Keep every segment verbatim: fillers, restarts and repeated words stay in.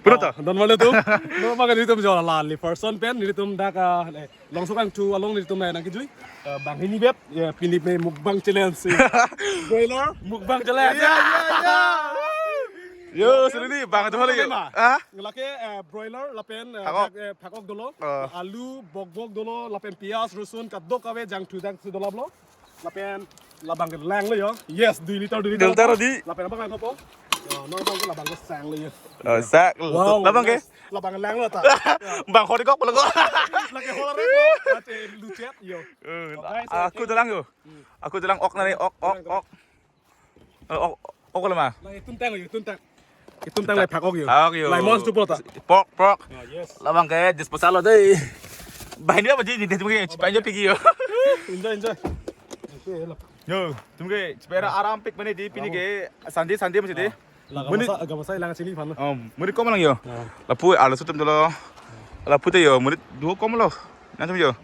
Puno to? Ah, don malu tu. No, maka nelitum jo la Liverson pen, nelitum dak, ah, eh, Longsukangthu along nelitum, eh, nangkejui. Eh, bang hini bep, ya, pini pe mukbang challenge, eh. Broiler mukbang challenge. Ya, ya, ya. Yo, sini ni, bang itu hal yo. Tema. Ah? Lake, eh, broiler, lapen, eh, Phakok. Dak, eh, phakok dolo. Ah. Alu, bokbok dolo, lapen pias, rosun, kadokave, jangthu, jangthu dolo ablo. Lapen labang ke lang lo yo. Yes, dui liter, dui liter. Dui liter di. Lapen abang lang po. Yo, non abang ke labang ke sang lo yo. Oh, sang. Wow, labang ke? Nice. Labang lang lo ta. Bang hori kok pala kok. Lake hori kok. Ate lucet yo. Eh, oh, guys, aku okay. Jalan yo. Hmm. Aku jalan ok nari, ok, ok, ok. Eh, ok, ok lo ma. Lah, itum tang yo, itum tang. Itum tang lai phakok yo. Phakok yo. Lai mons tu pota. Pork, pork. Ah, yes. Labang ke disposal lo dei. Bahini apa di, di, di, di, chipai jo pigi yo. Enjoy, enjoy. Okay, lo. Yo, tum ke chipera aram pik mane di pini ke Sunday, Sunday masih di. Ah. Lah, muni gabasa, gabasa ilang chili pan lo. Om, muni kom lang yo. Ah. Lapu arloso atum dolo. Lapu te yo, muni duo kom lo. Nang tum yo.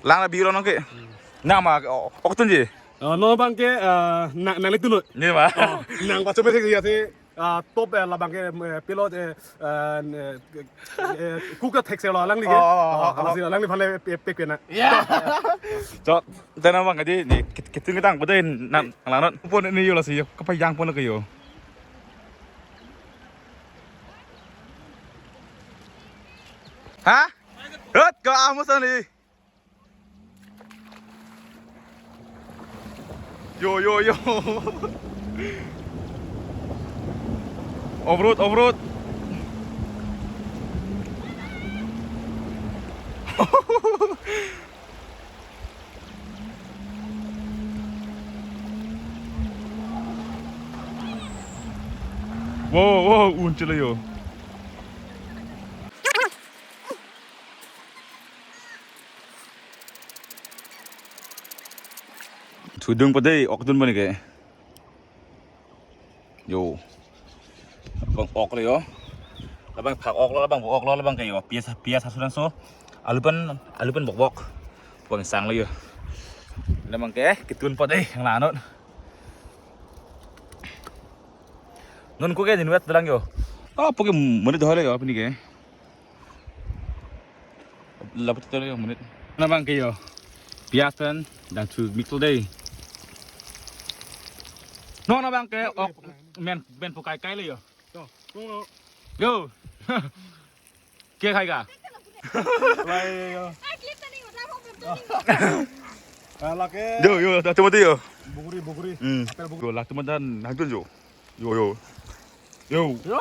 Lang la biro nong ke. Hmm. Nang ma, o-, oktun ji. Oh, non abang ke, eh, nang, nang le tunoi. Ni ma. Oh, nang pacho me thek ya si, ah, top, eh, labang ke, eh, pilot, eh, eh, eh, eh, kuka thek se lo alangli ke. Oh, oh, oh, oh, oh, alangli phan le pe, pe, pe na. Ya. Chok, dan abang ke di, ni, kit-, kitin kitang, kuda nang, nang lanot. Pon ni yo lasi yo, kapajang pon ke yo. Ha? Hut, ka amusan ni. Yo, yo, yo. Off-road, off-road. Wow, wow, un chelo yo. Thudung pa dei, ok dun bani ke. Yo. Labang ok lo yo. Labang phakok lo, labang bokbok lo, labang ke yo. Pias, pias hasuran so. Alu pen, alu pen bokbok. Bang sang lo yo. Labang ke, kitun pa dei, yang lanot. Non ko ke din wet dalang yo. Oh, poke muni dohole yo, apni ke. Lapu telo yo monit. Nabang ke yo. Pias pen, dang chu mix lo dei. No, nabang ke, ok, men, men pu kai kai lo yo. To, to. Yo. Ke khai ga? Lai yo. Ah, lake. Yo, yo, dah cuma tu yo. Buguri, buguri. Hmm. Apel buguri. Yo, lah cuma dan, nah tu yo. Yo, yo. Yo. Yo.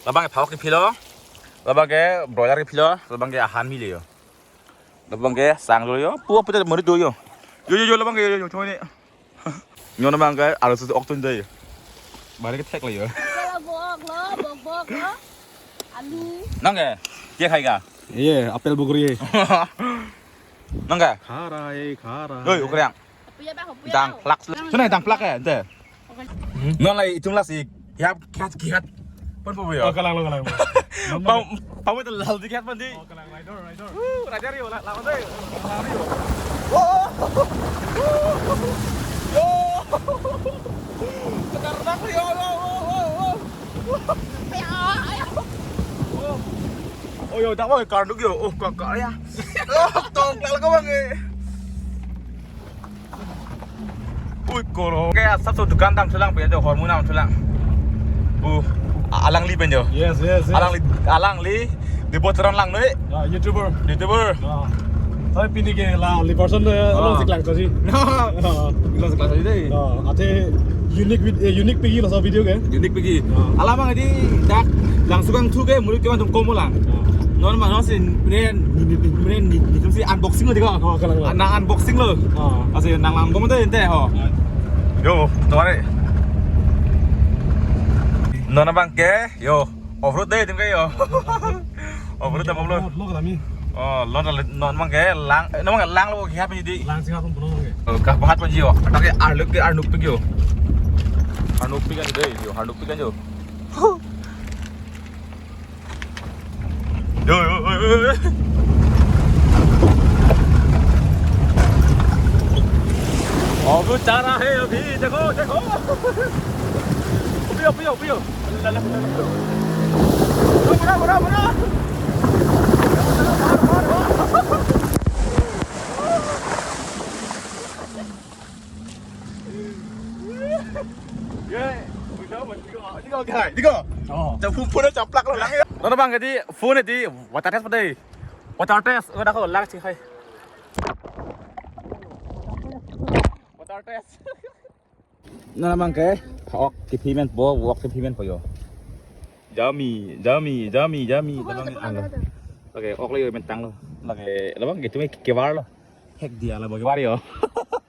Labang ke phakok kephilo, labang ke broiler kephilo, labang ke ahan mile yo. Labang ke sang lo yo, pu aputar mori do yo. Yo, yo, yo, labang ke yo, yo, yo, choi ni. Nyon abang ke arloso oktun dei. Bari kethek lo yo. Kalau bok lo, bok bok lo. Alu. Nang ke? Dia khai ga? Iya, apel buguri. Nang ke? Khara, eh, khara. Yoi, ukriang. Puya ba, puya. Dang plak. Sana dang plak ya, ente. Non lai itum lasi. Ya, kihat, kihat. Pon po yo. Oh, kalang lo, kalang lo. Pam, pam itu lal di kihat pon di. Oh, kalang, rider, rider. Uh, rider yo, la, lawan deh. Yo. Yo. Sekarang yo, yo, yo, yo, yo. Ya, ayo. Oh. Oh, yo, dak mo karnuk yo. Oh, kakak ya. Oh, tong kal ko bang eh. Ui, koro. Ke asap so dukan damthulang pen jo, hormu damthulang. Bu, alangli pen jo. Yes, yes, yes. Alangli, alangli di bocoran lang noi. Ah, YouTuber. YouTuber. Ah. Tapi pini ke la Liverson de, ah, along si klangchot si. No. Ah. Along si klangchot si dei. Ah, ate unique vid-, eh, unique pigi laso video ke. Unique pigi. Ah. Alam ang di dak Longsukangthu ke mulut ke mantum komo lang. Ah. Non ma non si mren ni, ni, ni, mren ni, ni, si unboxing lo di ko. Oh, kalang lo. Nang unboxing lo. Ah. Asi nang lang komo dei ente ho. Ah. Yo, tuare. Non abang ke, yo. Off-road dei, tim kayo. Off-road dei, off-road. Lo kami. Oh, lo na non mang ke lang, eh, non mang ke lang lo ke hap ni di. Lang sing hap pun puno ke. Oh, kapahat pa jiyo. Atake arluk ke arnuk pik yo. Arnuk pik kan dei, yo, arnuk pik kan yo. Yo, yo, yo, yo, yo. अब जा रहा है अभी, देखो, देखो। पियो, पियो, पियो। बुरा, बुरा, बुरा। Ye, udah, udah, udah, udah. Oh. Jam phone, phone caplak lo lang ya. Nona bang, jadi phone di water test pada. Water test, udah ko lang sih, hai. Water test. Nona bang ke, ok, ke payment bo, ok, ke payment po yo. Jami, jami, jami, jami. Oke, ok lo yo, mentang lo. Oke, labang gitu me kevar lo. Hek dia la bagi wario.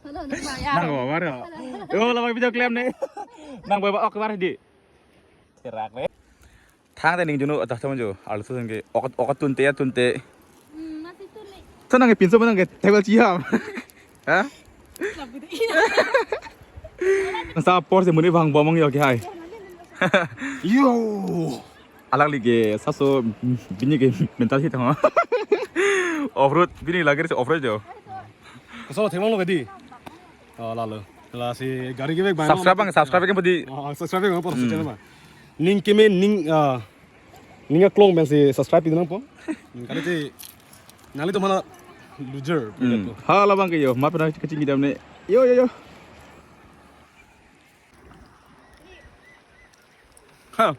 Halo, nang bayar. Nang bawa wario. Halo. Yo, la bagi video klem ne. Nang bawa ok wario di. Terak le. Thang ta ning junu atah teman jo. Alu susun ke. Ok, ok tunte ya tunte. Hmm, masih tunte. Tuh nang pinso nang ke table ciham. Hah? Labu deh. Masa apor si muni bang bomong yo ke hai. Yo. Alangli ke saso bini ke mental hit ha. Off road bini lagi si off road jo. Koso themang lo kadi. Oh, lalo. Lasi gari ke bek bang. Subscribe bang, subscribe bang padi. Oh, subscribe bang padi. Hmm. Channel bang. Ning keme ning, ah, ning aklong bang si subscribe itu nang po. Hmm, kali si nangli tuh mana lujer. Hmm. Halo bang ke yo, maaf na kecil gidam ne. Yo yo yo. Ha.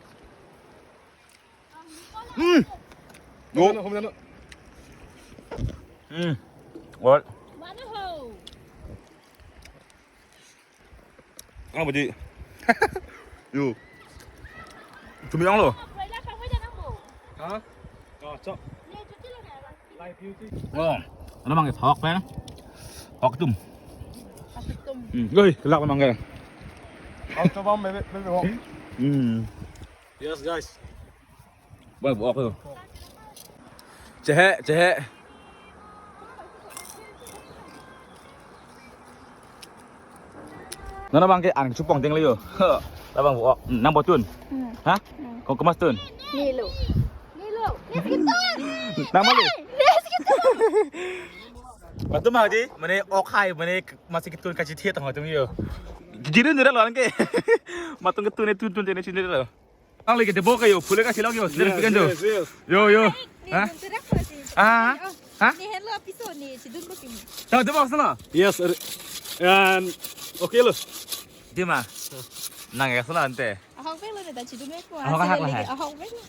Hmm. Go. Home na, home na. Hmm. What? Ano ba di? Yo. Tumi ang lo. Ha? Oh, chok. Oh, ano mang thok pen? Thok tum. Thok tum. Hmm, goi, kelak mang ke. Thok tum bang bebe bebe. Hmm. Yes, guys. Bang, buok lo. Chehe, chehe. Nona bang ke ang chupong deng le yo. Labang buok. Nang botun. Hmm. Ha? Hmm. Kong kemas tun. Nilo. Nilo. Neskitun. Nang mali. Neskitun. Matum ma di, mane ok hai, mane masih ketun kachi thiet tang matum yo. Jirin jirin lo ke. Matum ketun ne tun tun ne chin lo. Ang lagi debok kayo, pule ka silok yo, sila pikan jo. Yes, yes. Yo, yo. Ha? Ah, ha? Ni henlo apiso ni, chidun ko kini. Tahu debok sana? Yes, er, and okay lo. Di ma. Nang ya sana ante. Ahok bek lo ni ta chidun bek ko. Ahok ahak lah. Ahok bek lo.